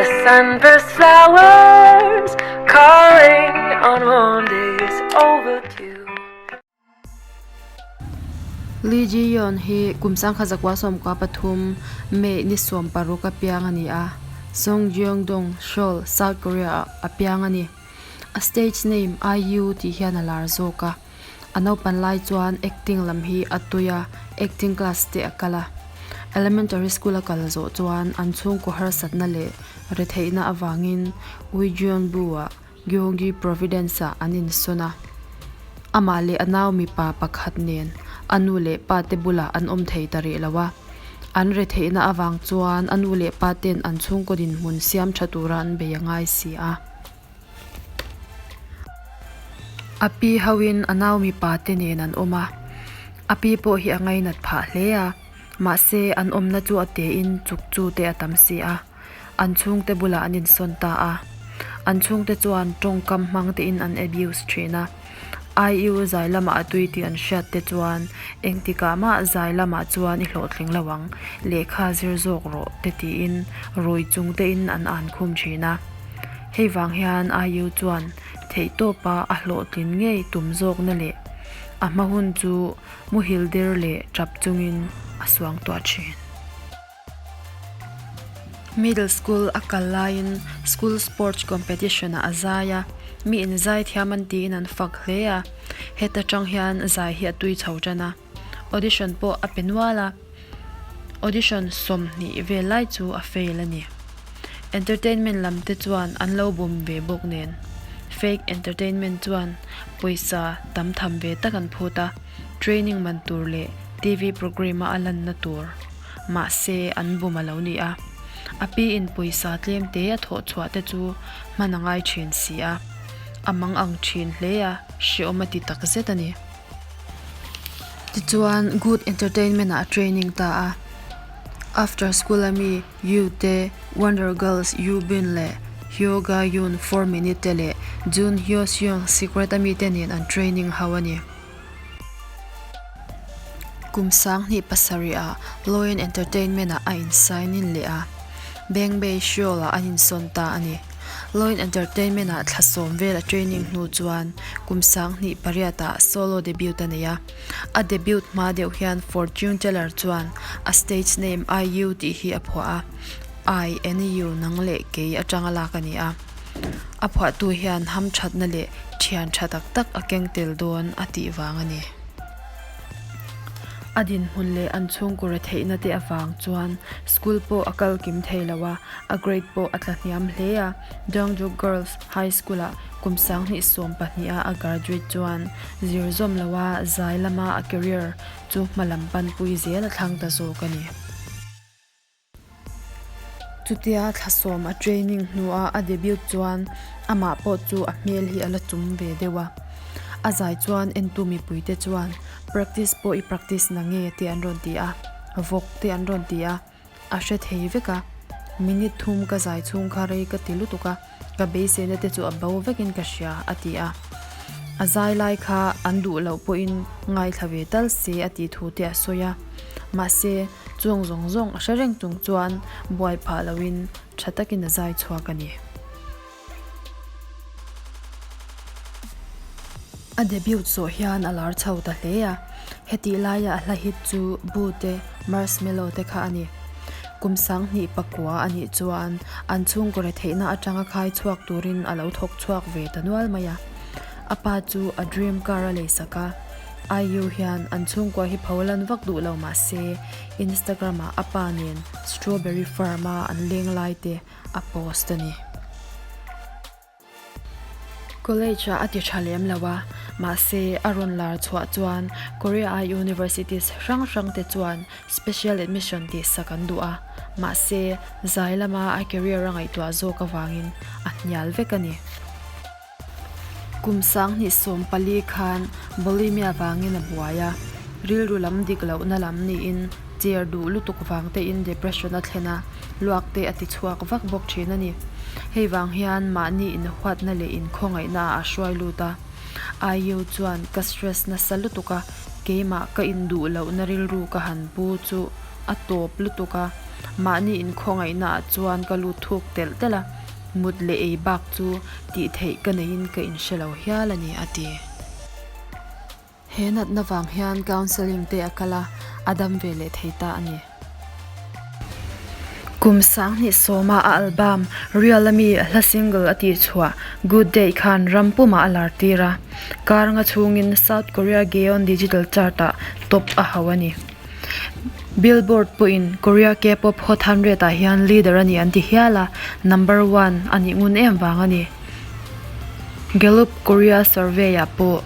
The sunburst flowers calling on warm days overdue. Lee Ji-yeon hi kum 1993 May ni 16 a piang a ni a, Songjeong-dong, Seoul, South Korea-ah a piang a ni. A stage name IU tih hian a lar zawk a. A naupan lai chuan acting lam hi a tui a, acting class te a kal a. Elementary school a kal zawh chuan an chhungkaw harsatna leh retheihna avangin Uijeongbu-ah Gyeonggi Providence-ah an insawn a. Amah leh a nau mipa pakhat nen a nu leh pa te bulah an awm thei ta rih lo a. An retheihna avang chuan a nu leh pa ten an chhungkaw dinhmun siam tha tura an bei a ngai si a. A pi hoin a nau mipa te nen an awm a, a pi pawh hi a ngainat phah hle a, mahse an awmna chu a tein chuk chu te a tam si a, an chhungte bulah an insawn ta a, an chhungte chuan tawngkam hmang tein an abuse thin a, IU zai lamah a tui tih an hriat te chuan engtikah mah zai lamah chuan i hlawhtling lo ang, lehkha zir zawk rawh te tiin rui chung tein an an khum thin a. Hei vang hian IU chuan theihtawpa a hlawhtlin ngei tum zawkna leh a hma hun chu muhil der leh tap chungin a suang tuah thin. Middle school a kal laiin school sports competition ah a zai a, mi in zai thiam an tiin an fak hle a, heta tang hian zai hi a tui chho tan a, audition pawh a pe nual a. Audition 20 vel lai chu a fail a ni. Entertainment lam te chuan an lo bum ve bawk nen. Fake entertainment chuan pawisa tam tham ve tak an phut a, training man tur leh TV programme a a lanna tur. Mahse an bum a lo ni a. A pi in pawisa tlem te a thawh chhuah te chu hman a ngai thin si a. A mang ang thin hle a, hreawm a ti takzet a ni. Tichuan Good Entertainment ah a training ta a. After school a mi Yu te, Wonder Girls Yu Bin leh Hyo Ga Yoon 4 Minute te leh Jun Hyo Seung Secret a mi te nen an training ho a ni. Kum 2007 ah Loen Entertainment ah a in sign in leh a, Bang Bay Seoul ah an insawn ta a ni. Loin Entertainment ah thla sawm vel a training hnu chuan kum 2008 ah solo debut a nei a. A debut hma deuh hian Fortune Teller chuan a stage name IU tih hi a phuah a, I, N, U, nang leh kei atanga lak a ni a. A phuahtu hian hamthatna leh thian tha tak tak a keng tel dawn a tih vang a ni. A dinhmun leh an chhungkaw retheihna te avang chuan school pawh a kal kim thei lo a, a grade pawh a tla hniam hle a. Dongjuk Girls High School-ah kum 2012 a a graduate chuan zir zawm loa zai lama a career chu hma lam panpui zel a thlang ta zawk a ni. Chutia thla sawm a training hnua a debut chuan amah pawh chu a hmel hi a la chum ve deuh a. A zai chuan entu mipuite chuan practice pawh i practice na nge te an rawn ti a, vawk te an rawn ti a, a hre thei vek a. Minute thum ka zai chhung kha rei ka ti lutuk a, ka beiseina te chu a bo vekin ka hria a ti a. A zai lai kha an duh loh pawhin ngaithla ve tal se a tih thu te a sawi a. Mahse. Chung zawng zawng a hre reng chung chuan buai phah loin tha takin a zai chhuak a ni. A debut zawh hian a lar chho ta hle a, hetih laia a hla hit chu Bu te, Marshmello te kha a ni. Kum 2009 a nih chuan an chhungkaw retheihna atanga khai chhuak turin a lo thawk chhuak ve ta nual mai a. A pa chu a dream car a leisak a. IU hian an chhungkua hi pho lan vak duh lo mah se Instagram ah a pa nen strawberry farm a an leng lai te a post a ni. College ah a ti tha lem lo a, mahse a rawn lar chhuah chuan Korea a universities hrang hrang te chuan special admission tih sak an duh a, mahse zai lama a career a ngaihtuah zawk avangin a hnial vek a ni. Kum 2014 khan bulimia vangin a buai a, rilru lam dik lohna lam niin chair duh lutuk vang tein depression a thlen a, luak te a ti chhuak vak bawk thin a ni. Hei vang hian mahni inhuatna leh inkhawngaihna ah a hruai lut a. IU chuan ka stress nasa lutuk a, keimah ka induh lohna rilru ka han pu chu a tawp lutuk a. Mahni inkhawngaihna ah chuan ka lut thuk telh telh a, mut leh ei bak chu tih theih ka neiin ka inhre lo hial a ni, a ti. He natna vang hian counselling te a kal a, a dam ve leh thei ta a ni. Kum 2010 a a album Real ami hla single a tihchhuah Good Day khan ram pumah a lar tir a, kar nga chhungin South Korea Gaon Digital Chart-ah top a hauh a ni. Billboard pawhin Korea K-pop Hot 100 ah hian leader a ni an ti hial a, number one a nih ngun em vang a ni. Gallup Korea Survey-ah pawh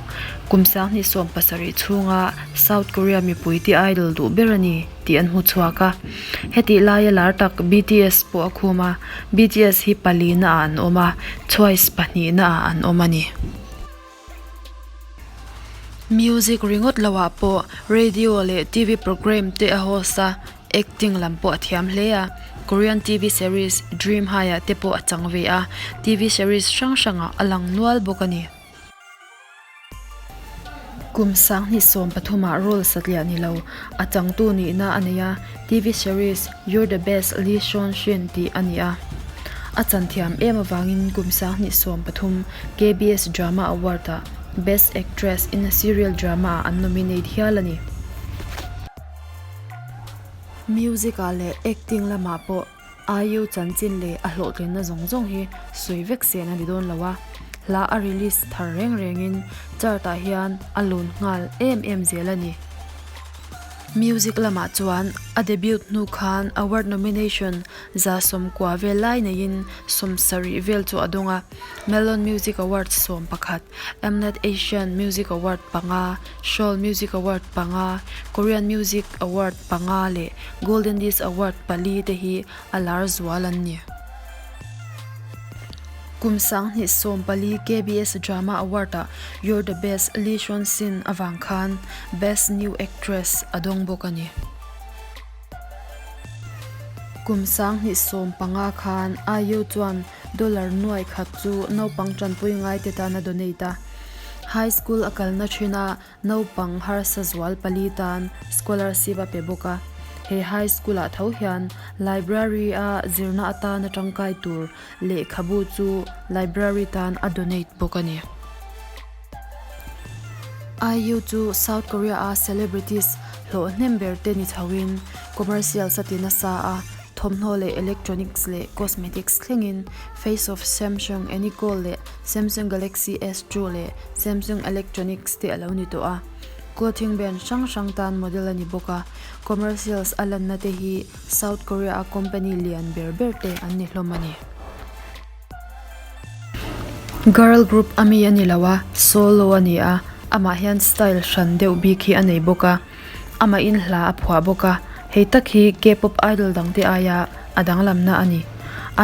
kum 2017 chhunga South Korea mipui te idol duh ber a ni tih an hmu chhuak a. Hetih laia lar tak BTS pawh a khum a, BTS hi palina ah an awm a, Twice pahnihna ah an awm a ni. Music ringawt loah pawh radio leh TV programme te a host a, acting lam pawh a thiam hle a. Korean TV series Dream High ah te pawh a chang ve a, TV series hrang hrangah a lang nual bawk a ni. Kum 2013 ah role satliah ni lo, a changtu nihna a nei a, TV series You're the Best Lee Seon Shin tih a ni a. A chanthiam em avangin kum 2013 KBS Drama Award-ah Best Actress in a Serial Drama-ah an nominate hial a ni. Music-ah leh acting lamah pawh IU chanchin leh a hlawhtlinna zawng zawng hi sawi vek sen a ni dawn lo a, hla a release thar reng rengin chart-ah hian a lun nghal em em zel a ni. Music lamah chuan a debut hnu khan award nomination 90 vel lai neiin 70 vel chu a dawng a, Melon Music Awards 11, Mnet Asian Music Award panga, Seoul Music Award panga, Korean Music Award panga leh Golden Disc Award pali te hi a lar zual an ni. Kum 2014 KBS Drama Award-ah You're the Best Lee Seon Sin avang khan Best New Actress a dawng bawk a ni. Kum 2015 khan IU chuan dollar nuai khat chu naupang tanpui ngaite tan a donate a. High school a kalna thin a naupang harsa zual pali tan scholarship a pe bawk a. He high school ah tho hian library a zirna atana tangkai tur lehkhabu chu library tan a donate bawk a ni. IU chu South Korea a celebrities hlawh hnem ber te ni chhoin commercials a ti nasa a, thawmhnaw leh electronics leh cosmetics thlengin Face of Samsung Anycall leh Samsung Galaxy S2 leh Samsung Electronics te a lo ni tawh a. Clothing brand hrang hrang tan model a ni bawk a, commercials a lanna te hi South Korea a company lian ber ber te an ni hlawm a ni. Girl group a mi a ni lo a, solo a ni a, amah hian style hran deuh bik hi a nei bawk a, amahin hla a phuah bawk a, hei tak hi K-pop idol dangte aia a danglamna a ni.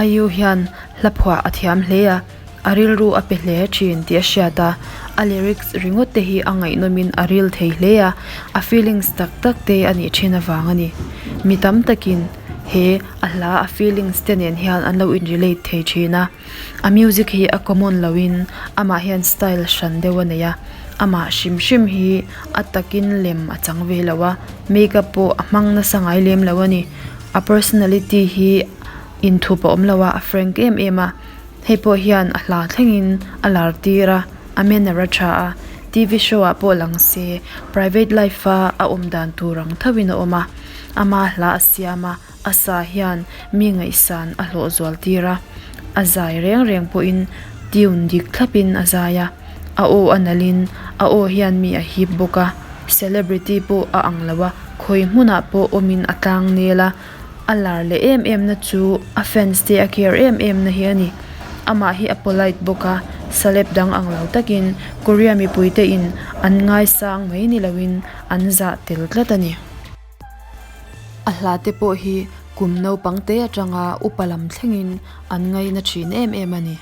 IU hian hla phuah a thiam hle a, a rilru a pe hle thin tih a hriat a, a lyrics ringawt te hi a ngaihnawmin a ril thei hle a, a feelings tak tak te a nih thin avang a ni. Mi tam takin. He a hla a feelings te nen hian an lo in relate thei thin a, a music hi a common lo in amah hian style hran deuh a nei a, amah hrim hrim hi a takin lem a chang ve lo a, makeup pawh a hmang nasa ngai lem lo a ni, a personality hi inthup a awm lo a, a frank em em a, hei pawh hian a hla thlengin a lar tir a, a manner a tha a, T_V show ah pawh lang se private life a a awm dan tur ang tho in a awm a. Ama hla a siam a, a sa hian mi ngaihsan a hlawh zual tir a, a zai reng reng pawhin tune dik thlapin a zai a, a aw a nalhin a aw hian mi a hip bawk a, celebrity pawh a ang lo a, khawi hmunah pawh awmin a tlang nel a, a lar leh em em na chu a fans te a care em em na hi a ni. Amah hi a polite bawk a, celeb dang ang lo takin Korea mipuite in an ngaisang mai ni loin an zah tel tlat a ni. A hla te pawh hi kum naupang te atanga upa lam thlengin an ngaina thin em em a ni.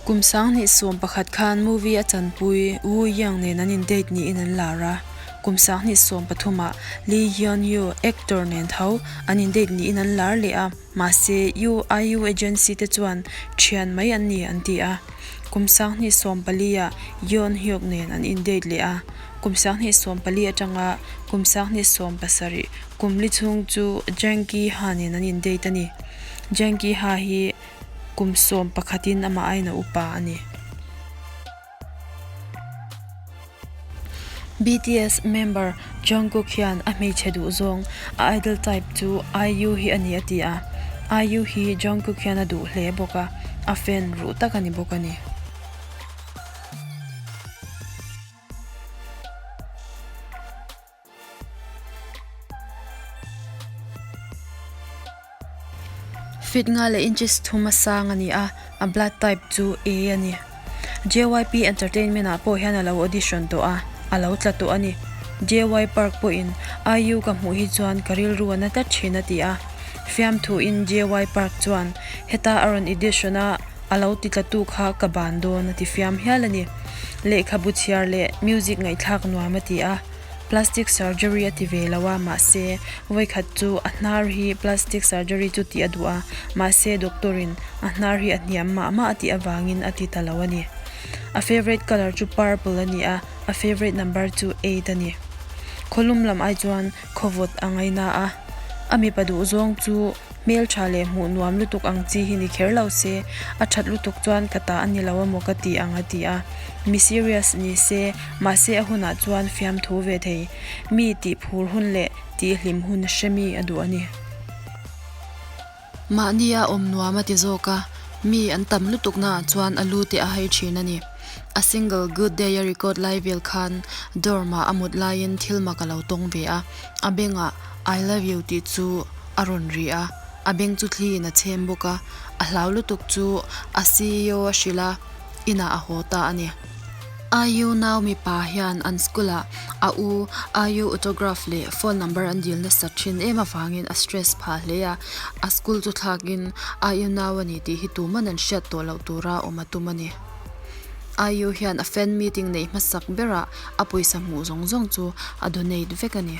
Kum 2011 khan movie a chanpui Wu Yang nen an in date niin an lar a. Kum 2013 ah Lee Hyun Yoo, actor nen tho an in date niin an lar leh a, mahse IU agency te chuan thian mai an ni an ti a. Kum 2014 ah Yeon Hyuk nen an in date leh a, kum 2014 atanga kum 2017 kum li chhung chu Jang Ki Ha nen an in date a ni. Jang Ki Ha hi kum 11 in amah aiin a upa a ni. BTS member Jungkook hian a hmeichhe duh zawng a idol type chu IU hi a ni a ti a, IU hi Jungkook hian a duh hle bawk a, a fan ruh tak a ni bawk a ni. Feet nga leh inches thum a sang a ni a, a blood type chu A a ni. JYP Entertainment ah pawh hian a lo audition tawh a, a lo tla tawh a ni. JY Park pawhin IU ka hmuh hi chuan ka rilru a na tlat thin a ti a. Fiamthuin JY Park chuan heta a rawn audition a, a lo ti tlatu kha ka ban dawn a ti fiam hial a ni. Lehkhabu chhiar leh music ngaihthlak nuam a ti a. Plastic surgery a ti ve lo a, mahse vawikhat chu a hnar hi plastic surgery chu tih a duh a, mahse doctor in a hnar hi a hniam mah mah a tih avangin a ti ta lo a ni. A favourite colour chu purple a ni a, a favourite number chu eight a ni. Khawlum lam ai chuan khawvawt a ngaina a, a mipa duh zawng chu Hmeltha leh hmuh nuam lutuk ang chi hi ni kher lo se, a that lutuk chuan ka ta a ni lo amaw ka ti ang a ti a. Mi serious ni se, mahse a hunah chuan fiamthu ve thei. Mi tih phur hun leh tih hlim hun hre mi a duh a ni. Mahni a awm nuam a ti zawk a, mi an tam lutuk naah chuan a lu te a hai thin a ni. A single Good Day a record lai vel khan dorm ah a mut laiin thil mak a lo tawng ve a, a bengah I love you tih chu a rawn ri a, a beng chu thliin a chhem bawk a, a hlau lutuk chu a ceo a hrilh a, inah a haw ta a ni. IU nau mipa hian an school ah a u IU autograph leh phone number an dil nasat thin em avangin a stress phah hle a, a school chu thlakin IU nau a ni tih hi tuman an hriat tawh loh tura awm a tum a ni. IU hian a fan meeting neih hmasak berah a pawisa hmuh zawng zawng chu a donate vek a ni.